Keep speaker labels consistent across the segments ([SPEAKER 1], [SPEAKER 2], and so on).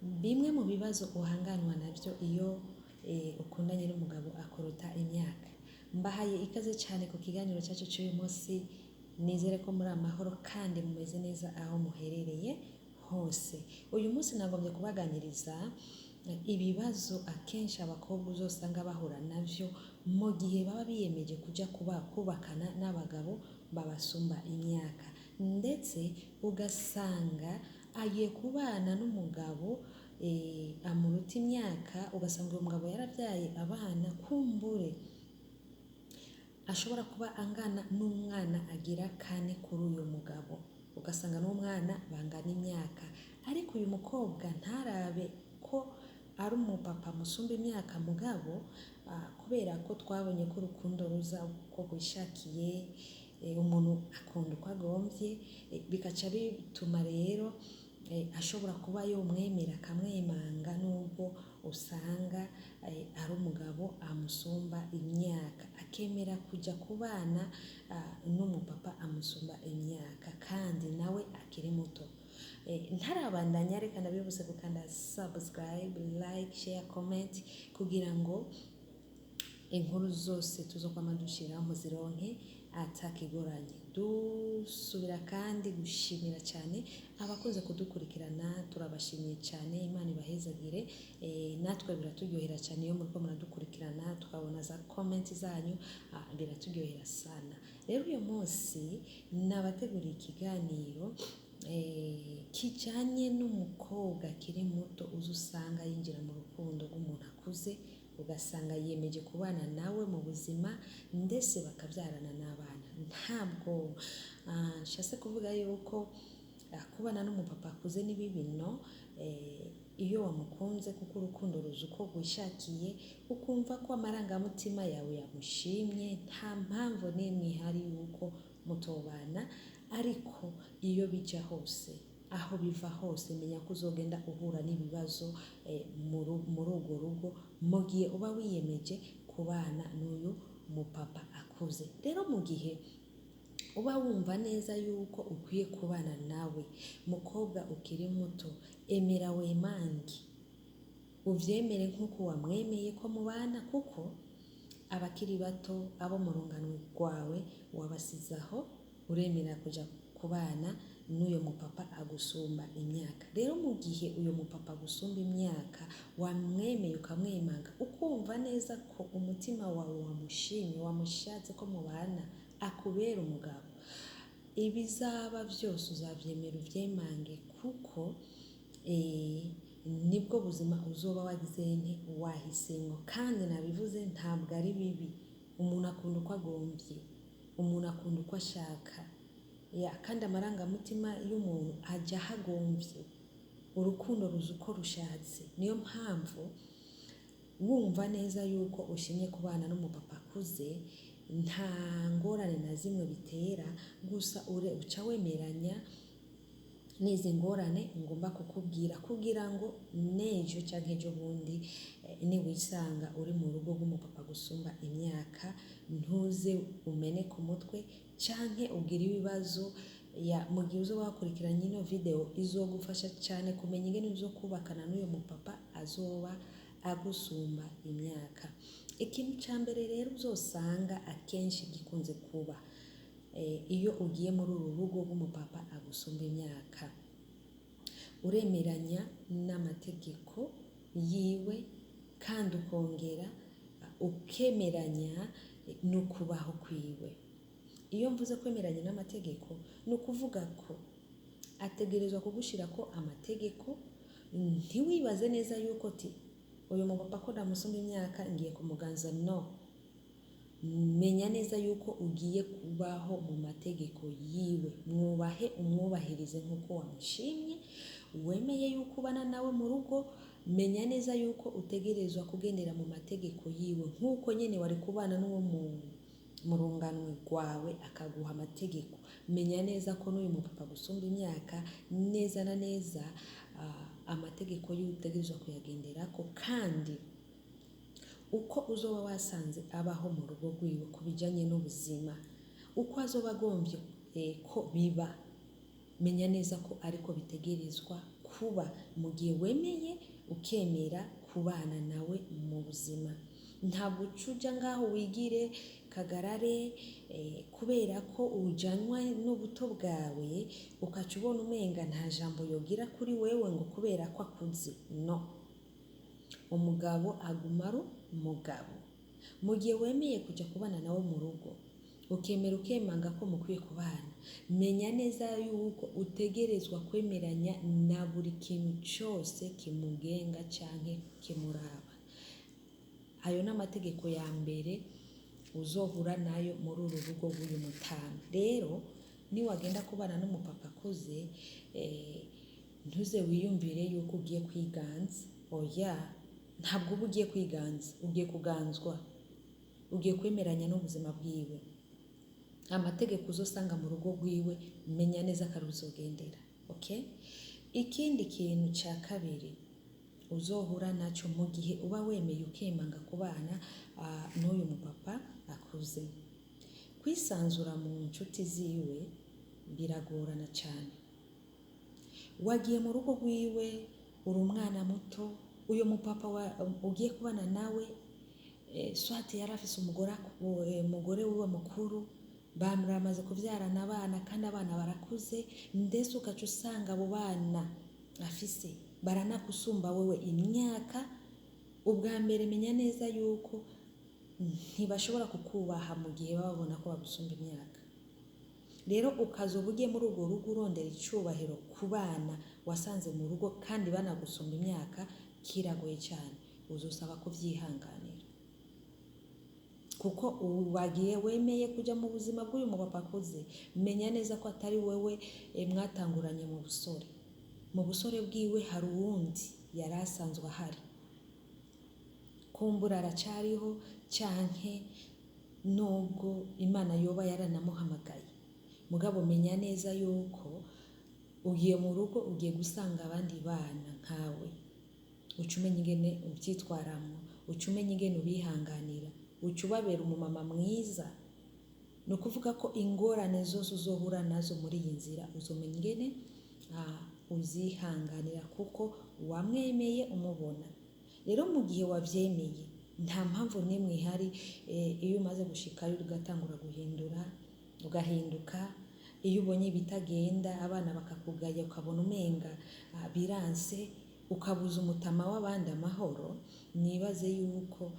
[SPEAKER 1] Bimwe mu bibazo uhanganwa navyo iyo ukundanye n'umugabo akuruta imyaka. Mbahaye ikaze cyane ku kiganiro cyacu cy'uyu munsi, nizere ko muri amahoro kandi mumeze neza aho muherereye hose. Uyu munsi nagombye kubaganiriza ibibazo akenshi abakobwa uzosanga bahura navyo mu gihe baba biyemeje kuja kuba kubakana n'abagabo babasumba imyaka, ndetse ugasanga agiye kubana n'umugabo amuruta imyaka, ugasanga uwo mugabo yarabyaye abana, kumbure ashobora kuba angana n'umwana agira kane kuri uyu mugabo, ugasanga n'umwana bangana imyaka, ariko uyu mukobwa ntarabe ko ari umupapa musumba imyaka, mugabo kubera ko twabonye ko urukundo ruza uko rwishakiye, umuntu akunda uko agomvye, bigaca bituma rero ashobora kuba yomwemera akamwemanga nubwo usanga ari umugabo amusumba imyaka, akemera kuja kubana n'umupapa amusumba imyaka kandi nawe akiri muto. Ntarabandanya, reka ndabibutse gukanda subscribe, like, share, comment kugira ngo inkuru zose tuzokwama dushiraho muzironke atakigoranye. Dusubira kandi gushimira cyane abakunze kudukurikirana, turabashimiye cyane, Imana ibahezagire. Natwe biraturyohera cyane iyo muriko muradukurikirana, tukabona za comment zanyu, biraturyohera sana. Rero uyu munsi nabateguriye ikiganiro kijanye n'umukobwa akiri muto uza usanga yinjira mu rukundo rw'umuntu akuze, ugasanga yiyemeje kubana nawe mu buzima, ndetse bakabyarana n'abana. Ntabwo nshatse kuvuga yuko kubana n'umupapa akuze ni bibi, no iyo wamukunze, kuko urukundo ruza uko rwishakiye, ukumva ko amarangamutima yawe yamushimye, nta mpamvu n'imwe ihari yuko mutobana. Ariko iyo bija hose, aho biva hose, menya ko uzogenda uhura n'ibibazo muri urwo rugo mu gihe uba wiyemeje kubana n'uyu mupapa akuze. Rero mu gihe uba wumva neza yuko ukwiye kubana nawe, mukobwa ukiri muto, emera wemange, uvyemere nk'uko wamwemeye ko mubana, kuko abakiri bato abo mu rungano rwawe wabasize aho, uremera kuja kubana n'uyo mupapa agusumba imyaka. Rero mu gihe uyo mupapa agusumba imyaka wamwemeye ukamwemanga, ukumva neza ko umutima wawe wamushimye, wamushatse ko mubana, akubera umugabo, ibizaba byose uzavyemera uvyemange, kuko nibwo buzima uzoba wagize nte wahisemwo. Kandi nabivuze, ntabwo ari bibi, umuntu akunda uko agomvye, umuntu akunda uko ashaka, ya kandi amarangamutima y'umuntu ajya aho agomvye, urukundo ruza uko rushatse. Niyo mpamvu wumva neza yuko ushimye kubana n'umupapa akuze, nta ngorane na zimwe bitera, gusa uca wemeranya n'izi ngorane ngomba kukubwira, kugira ngo n'ejo canke ejo bundi niwisanga uri mu rugo rw'umupapa gusumba imyaka, ntuze umeneke umutwe canke ugire ibibazo. Ya mu gihe uzoba wakurikiranye ino video, izogufasha cyane kumenya ingene uzokubakana n'uyo mupapa azoba agusumba imyaka. Ikintu ca mbere rero uzosanga akenshi gikunze kuba iyo ugiye muri uru rugo rw'umupapa agusumba imyaka, uremeranya n'amategeko yiwe, kandi ukongera ukemeranya n'ukubaho kwiwe. Iyo mvuze kwemeranya n'amategeko, ni ukuvuga ko ategerezwa kugushirako amategeko. Ntiwibaze neza yuko ti uyu mupapa ko ndamusumba imyaka ngiye kumuganza, no menya neza yuko ugiye kubaho mu mategeko yiwe. Mwubahe, umwubahirize nk'uko wamushimye, wemeye yuko ubana nawe mu rugo. Menya neza yuko utegerezwa kugendera mu mategeko yiwe nk'uko nyene wari kubana n'uwo mu rungano rwawe akaguha amategeko. Menya neza ko n'uyu mupapa gusumba imyaka, neza na neza amategeko yiwe utegerezwa kuyagenderako, kandi uko uzoba wasanze abaho mu rugo rwiwe ku bijanye n'ubuzima, uko azoba agomvye ko biba, menya neza ko ariko bitegerezwa kuba mu gihe wemeye ukemera kubana nawe mu buzima. Ntabwo uca uja ngaho wigire kagarare kubera ko ujanwa n'ubuto bwawe, ukaca ubona umenga nta jambo yogira kuri wewe ngo kubera ko akuze. No, umugabo aguma ari umugabo. Mu gihe wemeye kuja kubana nawe mu rugo, ukemera ukemanga ko mukwiye kubana, menya neza yuko utegerezwa kwemeranya na buri kintu cose kimugenga canke kimuraba. Ayo ni amategeko ya mbere uzohura nayo muri uru rugo rw'uyu mutama. Rero niwagenda kubana n'umupapa akuze, ntuze wiyumvire yuko ugiye kwiganza. Oya, ntabwo uba ugiye kwiganza, ugiye kuganzwa, ugiye kwemeranya n'ubuzima bwiwe. Amategeko uzosanga mu rugo rwiwe, menya neza ko ari uzogendera. Okay? Ikindi kintu ca kabiri uzohura naco mu gihe uba wemeye ukemanga kubana n'uyu mupapa akuze, kwisanzura mu nshuti ziwe biragorana cane. Wagiye mu rugo rwiwe uri umwana muto, uyu mupapa ugiye kubana nawe, swati yari afise umugore wiwe mukuru, bamaze kuvyarana abana kandi abana barakuze, ndetse ugaca usanga abo bana afise baranakusumba wewe imyaka. Ubwa mbere menya neza yuko ntibashobora kukubaha mu gihe baba babona ko bagusumba imyaka. Rero ukazoba ugiye muri urwo rugo urondera icubahiro ku bana wasanze mu rugo kandi banagusumba imyaka, kiragoye cyane, uzosaba kuvyihanganira, kuko ubu wagiye wemeye kuja mu buzima bw'uyu mupapa akuze. Menya neza ko atari wewe mwatanguranye mu busore. Mu busore bwiwe hari uwundi yari asanzwe ahari, kumbura aracariho canke nubwo Imana yoba yaranamuhamagaye. Mugabo menya neza yuko ugiye mu rugo ugiye gusanga abandi bana nkawe, uca umenya ingene uvyitwaramwo, uca umenya ingene ubihanganira, uca ubabera umumama mwiza. Ni ukuvuga ko ingorane zose uzohura nazo muri iyi nzira uzomenya ingene uzihanganira, kuko wamwemeye umubona. Rero mu gihe wavyemeye nta mpamvu n'imwe ihari, iyo umaze gushikayo ugatangura guhindura, ugahinduka. Iyo ubonye ibitagenda abana bakakugaya, ukabona umenga biranse, ukabuza umutama w'abandi amahoro, nibaze yuko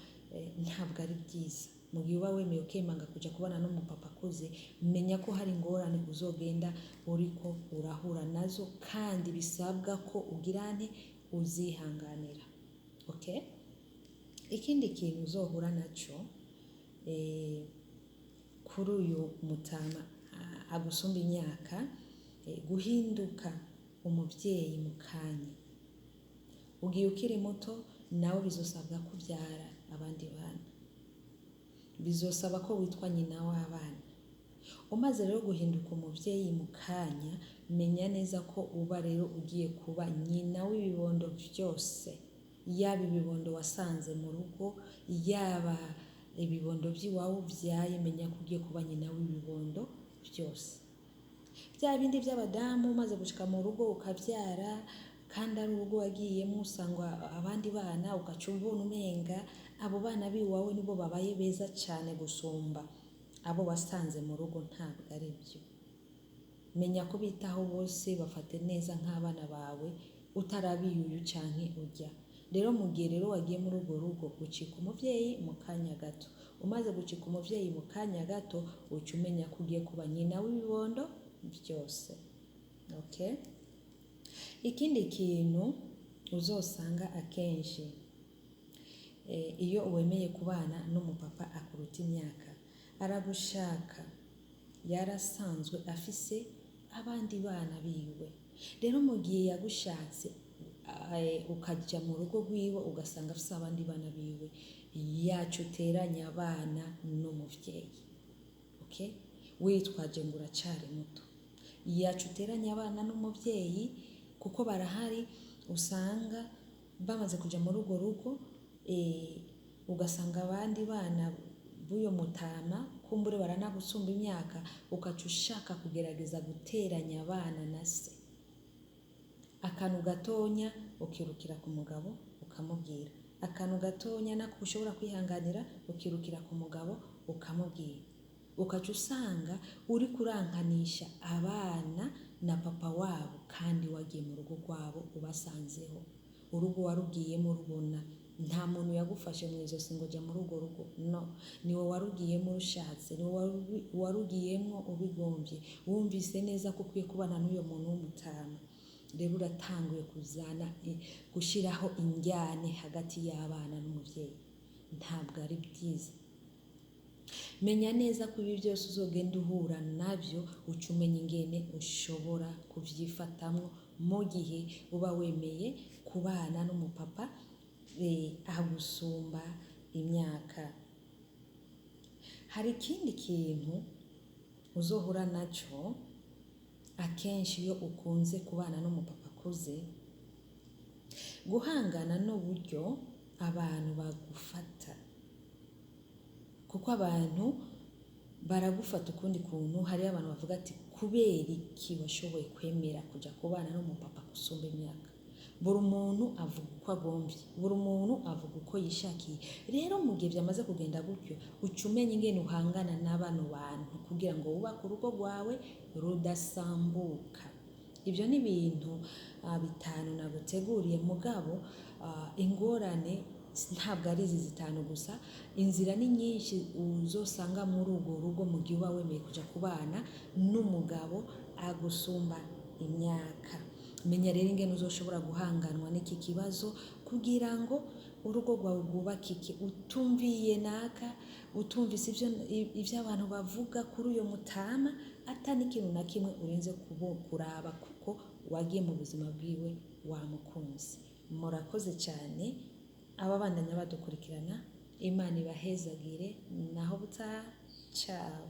[SPEAKER 1] ntabwo ari byiza. Mu gihe uba wemeye ukemanga kuja kubana n'umupapa akuze, menya ko hari ingorane uzogenda uriko urahura nazo, kandi bisabwa ko ugira nte uzihanganira. Okay? Ikindi kintu uzohura naco kuri uyu mutama agusumba imyaka, guhinduka umuvyeyi mu kanya. Ugiye ukiri muto, nawe bizosabwa kuvyara abandi bana, bizosaba ko witwa nyina w'abana. Umaze rero guhinduka umuvyeyi mu kanya, menya neza ko uba rero ugiye kuba nyina w'ibibondo vyose, yaba ibibondo wasanze mu rugo, yaba ibibondo vy'iwawe uvyaye, menya ko ugiye kuba nyina w'ibibondo vyose. Vya bindi vy'abadamu umaze gushika mu rugo ukavyara, kandi ari urugo wagiyemo usanga abandi bana, ugaca ubona umenga abo bana b'iwawe nibo babaye beza cane gusumba abo wasanze mu rugo. Ntabwo ari vyo. Menya ko bitaho bose, bafate neza nk'abana bawe, utarabiyuyu canke urya. Rero mu gihe rero wagiye muri urwo rugo ucika umuvyeyi mu kanya gato. Umaze gucika umuvyeyi mu kanya gato, uca umenya ko ugiye kuba nyina w'ibibondo vyose. Okay? Ikindi kintu uzosanga akenshi, iyo wemeye kubana n'umupapa akuruta imyaka, aragushaka yarasanzwe afise abandi bana biwe. Rero mu gihe yagushatse, ukaja mu rugo rwiwe ugasanga afise abandi bana biwe, yaca uteranya abana n'umuvyeyi. Okay? Witwaje ngo uracari muto, yaca uteranya abana n'umuvyeyi, kuko barahari usanga bamaze kuja muri urwo rugo, ugasanga abandi bana b'uyo mutama kumbure baranagusumba imyaka, ugaca ushaka kugerageza guteranya abana na se. Akantu gatonya ukirukira ku mugabo ukamubwira, akantu gatonya nako ushobora kwihanganira ukirukira ku mugabo ukamubwira, ukaca usanga uri kurankanisha abana na papa wabo kandi wagiye mu rugo rwabo ubasanzeho. Urugo warugiyemo rubona, nta muntu yagufashe mu izosi ngo jya muri urwo rugo, no, ni wowe warugiyemo urushatse, ni wowe warugiyemo ubigombye, wumvise neza ko ukwiye kubana n'uyo muntu w'umutama. Rero uratanguye kuzana gushyiraho injyane hagati y'abana n'umubyeyi, ntabwo ari byiza. Menya neza ko ibi byose uzogenda uhura nabyo, uca umenya ingene ushobora kubyifatamwo mu gihe uba wemeye kubana n'umupapa agusumba imyaka. Hari ikindi kintu uzohura nacyo akenshi iyo ukunze kubana n'umupapa akuze, guhangana n'uburyo abantu bagufata, kuko abantu baragufata ukundi kuntu. Hariyo abantu bavuga ati kubera iki washoboye kwemera kujya kubana n'umupapa gusumba imyaka? Buri muntu avuga uko agombye, buri muntu avuga uko yishakiye. Rero mu gihe byamaze kugenda gutyo, uca umenya ingene uhangana na bano bantu kugira ngo wubake urugo rwawe rudasambuka. Ibyo ni ibintu bitanu naguteguriye, mugabo ingorane ntabwo ari izi zitanu gusa, inzira ni nyinshi uzosanga muri urwo rugo mu gihe uba wemeye kujya kubana n'umugabo agusumba imyaka. Menya rero ingene uzoshobora guhanganwa n'iki kibazo kugira ngo urugo rwawe rwubakike, utumviye naka, utumvise ibyo abantu bavuga kuri uyo mutama, ata n'ikintu na kimwe urinze kuraba, kuko wagiye mu buzima bwiwe wamukunze. Murakoze cyane ababandanya badukurikirana, Imana ibahezagire, naho butaha, ciao.